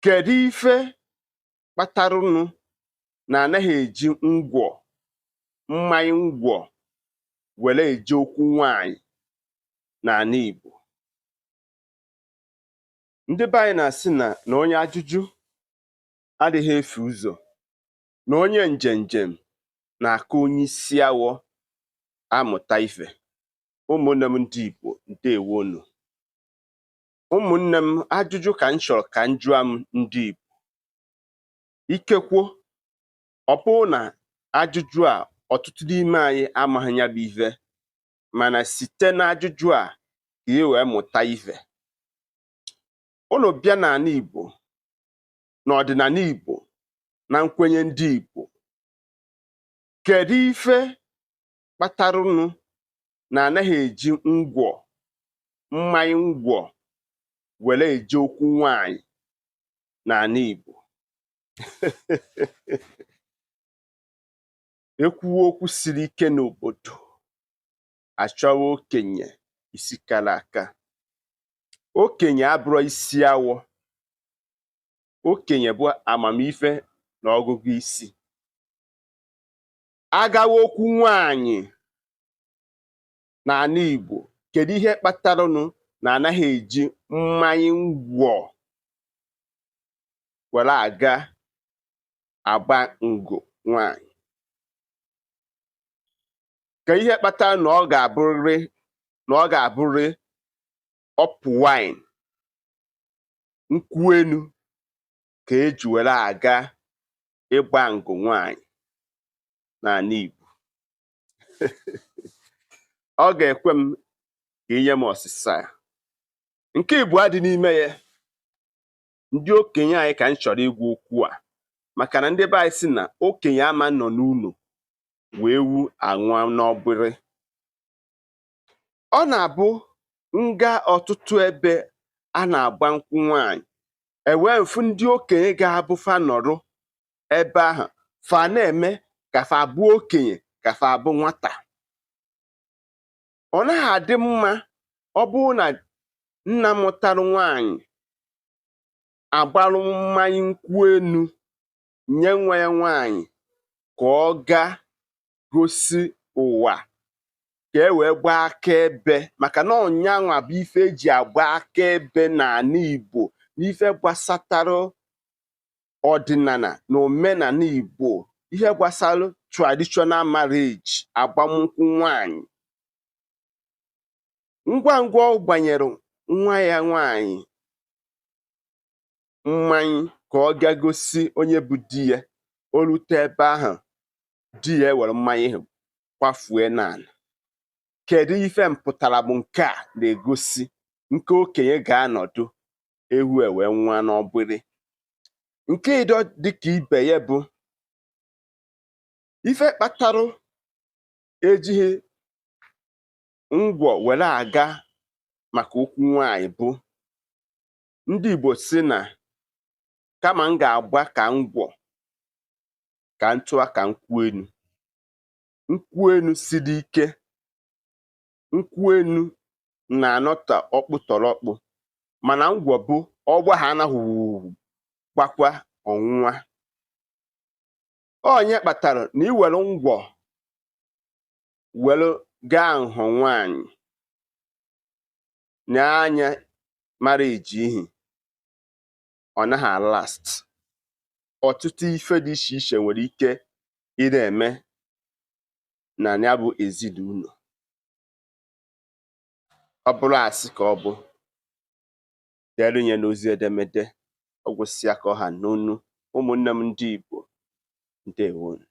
Kedu ife kpatarụnụ na anaghị eji ngwọ̀, mmanya ngwọ̀ were eje okwu nwaanyị n'ala Igbo? Ndị be anyị na-asị na onye ajụjụ adịghị efu ụzọ, na onye njem na-aka onye isi awọ amụta ife. Ụmụnne m ndị Igbo, ndewonu. Ụmụnne m, ajụjụ ka m chọrọ ka m jụọ m ndị Igbo. Ikekwo ọ bụrụ na ajụjụ a ọtụtụ n'ime anyị amaghị ya bụ ife, mana site n'ajụjụ a ka ị wee mụta ife. Unu bịa n'ala Igbo, n'ọdịnala Igbo, na nkwenye ndị Igbo, kedu ife kpatarụnụ na anaghị eji ngwọ̀, mmanya ngwọ̀ were eje okwu nwaanyị n'ala Igbo? Ekwuwe okwu siri ike n'obodo, achọwa okenye isi kara aka. Okenye abụrọ isi awọ, okenye bụ amamife na ọgụgụ isi. Agawa okwu nwaanyị n'ala Igbo, kedu ihe kpatarụnụ na anaghị eji mmanya ngwọ̀ were aga agba ngụ nwaanyị? Ka ihe kpatara na ọ ga-abụrịrị ọpụ wine, nkwụ enu ka eji were aga ịgba ngụ nwaanyị n'ala Igbo? Ọ ga-ekwe m ka inye m ọsịsa. Nke ịbụọ dị n'ime ya, ndị okenye anyị ka m chọrọ ịgwa okwu a, maka na ndị be anyị sị na okenye ama nọ n'ụlọ wee ewu anwụọ n'ọgbịrị. Ọ na-abụ nga ọtụtụ ebe a na-agba nkwụ nwaanyị, ewee mfu ndị okenye ga-abụ fa nọrọ ebe ahụ, fa na-eme ka fa abụ okenye, ka fa abụ nwata. Ọ naghị adị mma ọ bụrụ na nna mụtara nwaanyị agbarụ mmanya nkwụ enu nye nwa ya nwaanyị ka ọ gaa gosi ụwa ka e wee gbaa akaebe, maka na ọnyanwa bụ ife eji agba akaebe n'ala Igbo n'ife gbasatara ọdịnala na omenala Igbo, ihe gbasara traditional marriage, agbamnkwụ nwaanyị. Ngwa ngwa ọ gbanyere nwa ya nwaanyị mmanya ka ọ gaa gosi onye bụ di ya, o rute ebe ahụ, di ya ewere mmanya ahụ kwafue n'ala. Kedu ife mpụtara bụ nke a na-egosi? Nke okenye ga-anọdụ, ewu ewee nwa n'ọgbịrị. Nke ịdọ dịka ibe ya bụ ife kpatara ejighị ngwọ̀ were aga maka okwu nwaanyị bụ ndị Igbo sị na kama m ga-agba ka ngwọ̀ ka m tụọ ka nkwụ enu. Nkwụ enu siri ike, nkwụ enu na-anọte ọkpụtọrọkpụ, mana ngwọ̀ bụ ọgba ha anaghị gbakwa ọnwụnwa. Onye kpatara na iwere ngwọ̀ were gaa nhọ nwaanyị n'anya marriage ihi, ọ naghị alast. Ọtụtụ ife dị iche iche nwere ike ị na-eme na ya bụ ezinụlọ. Ọ bụrụ asị ka ọ bụ, dere ya n'ozi edemede, ọ gwụsịa ka ọ ha n'onu. Ụmụnne m ndị Igbo, ndewonu.